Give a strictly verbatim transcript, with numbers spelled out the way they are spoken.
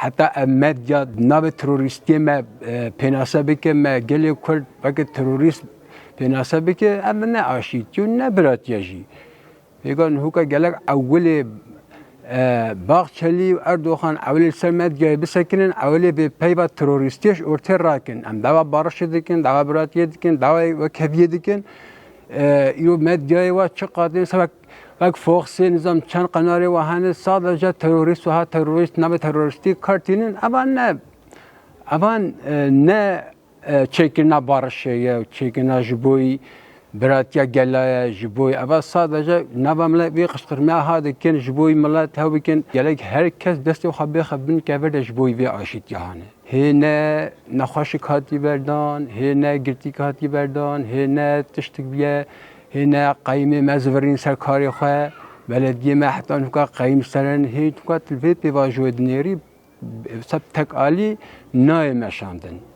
heta ev medya navê terorîstiyê me, e, pênase bike, me gelê Kurd weke terorîst pênase bike, ev ne aşîtî û ne biratiye jî. Pêkan hûka gelek ewilê, e, Baxçelî û Erdoxan ewilê li ser medyayê bisekinin, ewilê vê peyva terorîstiyê ji ortê rakin. Em dawa barişê dikin, dawa biratiyê dikin, dawa wekheviyê dikin. E, îro medyayê wa çi qatên ser wek, wek Foxê, nizam çend qenarê wa hene, sadece terorîst wiha terorîst, navê terorîstî kar tînin. Evan ne, evan, e, ne e, çêkirina barişê ye û çêkirina ji bo yî biratiya gela ye, ji bo yî eva sadece nava milet vê qışqirmaya ha dikin, ji bo yî milet hew bikin. Gelek her kes destê xwe bêxe bin kevir de ji bo yî vê aşîtiya hane. Hê ne nexweşik hatî berdan, hê ne girtîk hatî berdan, hê ne tiştik biye, hê ne qeyimê me zivirîn ser karê xwe, belediyê me heta nuka qeyim serin, hê nuka tu vê pêvajoyê dinêrî, seb tek alî nayê meşandin.